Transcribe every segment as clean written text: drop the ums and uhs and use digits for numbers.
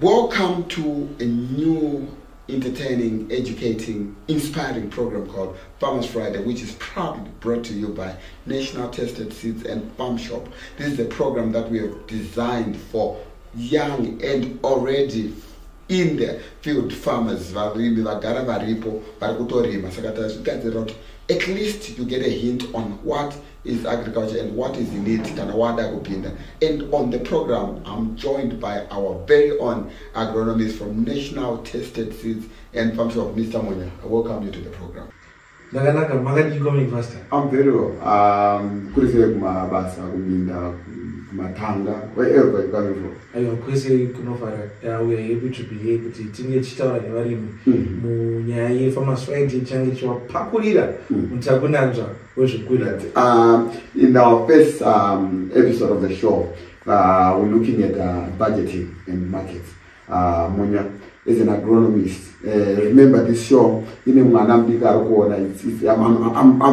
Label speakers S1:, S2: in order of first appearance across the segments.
S1: Welcome to a new entertaining, educating, inspiring program called Farmers Friday, which is proudly brought to you by National Tested Seeds and Farm Shop. This is a program that we have designed for young and already in the field farmers, varimi vagara varipo vari kutorima. Saka tazvigadzirira kuti at least you get a hint on what is agriculture and what is in it kana wada kupinda. And on the program, I'm joined by our very own agronomist from National Tested Seeds and Farm Shop, Mr. Munya. I welcome you to the program.
S2: Ndakanaka, makadii, Comic Master?
S3: I'm very well. Kuri sei kumabasa, kuminda, kumatanga, wherever you're coming from?
S2: Aiwa, kwese kunofara. We are happy to be here kuti tinge tichitaura nevarimi munyaya yeFarmers Friday, tichange tichivapakurira mutakunanzva wezvekurima.
S3: In our first episode of the show, we're looking at budgeting and markets. Munya is an agronomist. Remember this show, ine mwana mudiki ari kuona,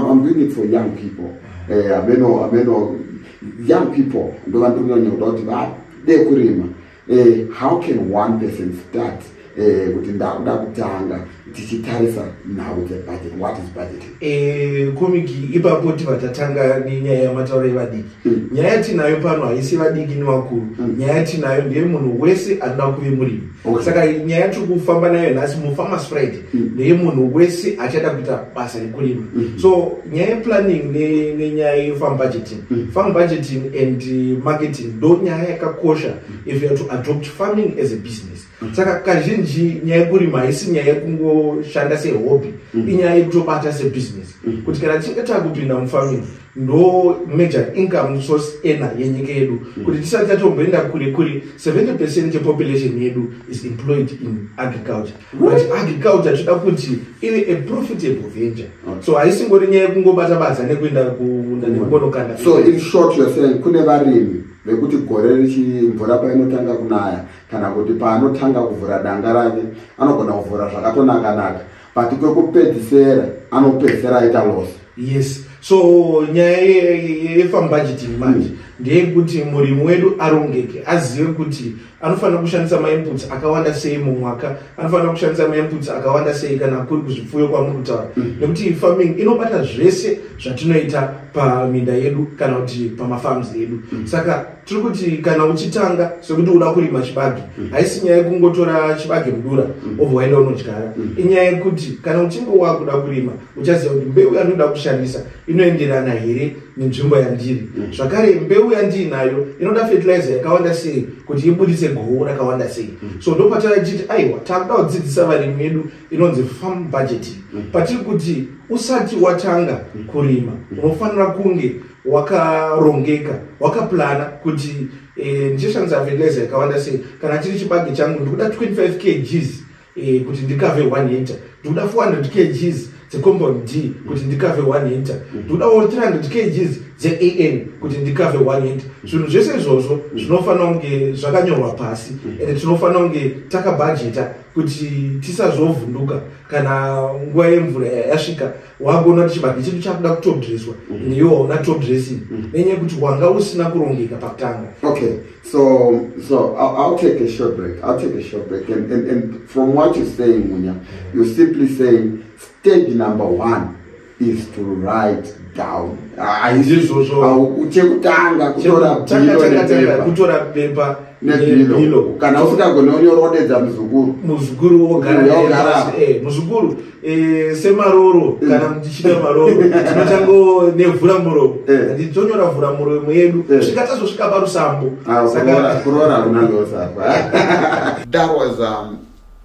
S3: I'm doing it for young people. Ameno, young people, ndo vandiri kunyanya kuda kuti vade kurima. How can one person start kuti ndakuda kutanga, tichitarisa nhau dzebudget? What is budgeting?
S2: Comic, ipapo tibva tatanga nenyaya yamatauro evadiki. Nyaya yatinayo pano haisi vadiki nevakuru. Nyaya yatinayo ndeyemunhu wese anoda kuve murimi. Saka nyaya yatiri kufamba nayo nhasi muFarmers Friday ndeyemunhu wese achada kuita basa rekurima. So nyaya yeplanning nenyaya yefarm budgeting, farm budgeting and marketing ndo nyaya yakakosha if you are to adopt farming as a business. Saka kazhinji nyaya yekurima haisi nyaya yekungoshanda sehobby, inyaya yekutobata sebusiness, kuti kana tichinge takupinda mufarming, ndo major income source ena yenyika yedu. Kuti tisati tatomboenda kure kure, 70% yepopulation yedu is employed in agriculture, but agriculture toda kuti ive a profitable venture. So haisingori nyaya yekungobata basa nekuenda kumunda nekungondokanda.
S3: So in short, you are saying kune varimi vekuti gore richimvura painotanga kunaya kana kuti paanotanga kuvhura danga rake, anogona kuvhura zvakatonaka-naka, but kwekupedzisera anopedzisera aita loss.
S2: Yes, so nyaya yefarm budgeting manje ndeyekuti murimi wedu arongeke, azive kuti anofanira kushandisa mainputs akawanda sei mumwaka, anofanira kushandisa mainputs akawanda sei kana kuri kuzvipfuyo kwamuri kutaura, nekuti farming inobata zvese zvatinoita paminda yedu kana kuti pamafarms edu. Saka tiri kuti kana uchitanga, sekuti uda kurima chibage, haisi nyaya yekungotora chibage mudura obva waenda unodyara. Inyaya yekuti kana uchinge wakuda kurima, uchaziva kuti mbeu yandinoda kushandisa inoenderana here nenzvimbo yandiri. Zvakare, mbeu yandiinayo inoda fertilizer yakawanda sei kuti ibudise goho rakawanda sei? So ndopatava tichiti aiwa, takuda kudzidzisa varimi vedu inonzi farm budgeting, patiri kuti usati watanga kurima unofanira kunge wakarongeka, wakaplana kuti ndichishandisa fertilizer yakawanda sei. Kana chiri chibage changu, ndikuda 25 kgs kuti ndicover 1 hectare, ndikuda 400 kgs dzecompound D kuti ndicover 1 hectare, ndikudawo 300 kgs dzeAN kuti ndicover 1 hectare. Zvinhu zvese izvozvo zvinofanira kunge zvakanyorwa pasi, ende tinofanira kunge takabhajeta kuti tisazovhunduka kana nguva yemvura yasvika, wakuona kuti chibage chedu chakuda kutopdresswa, iwe hauna top dressing, nenyaya yekuti wanga usina kurongeka pakutanga.
S3: Okay, so I'll take a short break. I'll take a short break. And from what you're saying, Munya, you're simply saying stage number one is to write down.
S2: Ndizvozvo.
S3: Chekutanga kutora
S2: Tanga,
S3: bhilo
S2: tanga, tanga,
S3: nepepa.
S2: Kutora pepa
S3: nebhilo.
S2: Nebhilo.
S3: Kana usingagoni kunyora, wodedza muzukuru.
S2: Muzukuru wogara naye
S3: Wogara.
S2: pasi. Muzukuru, semaroro, kana tichida maroro tinotango nevhura muromo. Nditonyora vhura muromo yedu svika tazosvika parusambo.
S3: Ah,
S2: Saka
S3: kuroora hakuna loss apa.
S1: That was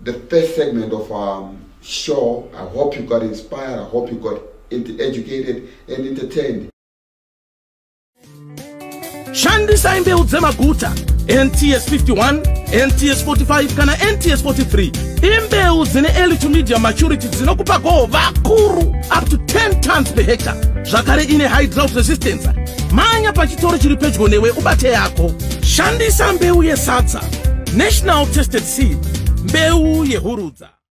S1: the first segment of our show. I hope you got inspired. I hope you got educated and entertained.
S4: Shandisai mbeu dzemaguta NTS 51, NTS 45 kana NTS 43. Imbeu dzine early to medium maturity, dzinokupa goho vakuru up to 10 tons per hectare, zvakare ine high drought resistance. Manya pachitoro chiri pedyo newe ubate yako. Shandisa mbeu yesadza, National Tested Seed, mbeu yehurudza.